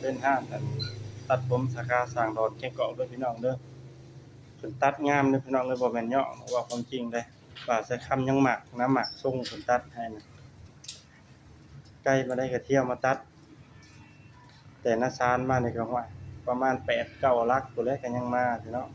ເປັນຮ້ານອັນຕັດຜົມສາຂາສ້າງດອນແກ້ງກອກເດີພີ່ນ້ອງເດີ. ເພິ່ນຕັດງາມເດີພີ່ນ້ອງເດີ ບໍ່ແມ່ນເຍາະ ເວົ້າຄວາມຈິງເດ້. ບ່າວໄຊຄຳຍັງມັກນຳ ມັກຊົງເພິ່ນຕັດໃຫ້ນະ. ໄກມາໄດ້ກໍທ່ຽວມາຕັດ ແຕ່ນາຊານມານີ້ກໍ ຫ້ວຍ ປະມານແປດເກົ້າຫຼັກພຸ້ນແຫຼະ ກໍຍັງມາຢູ່ເນາະ.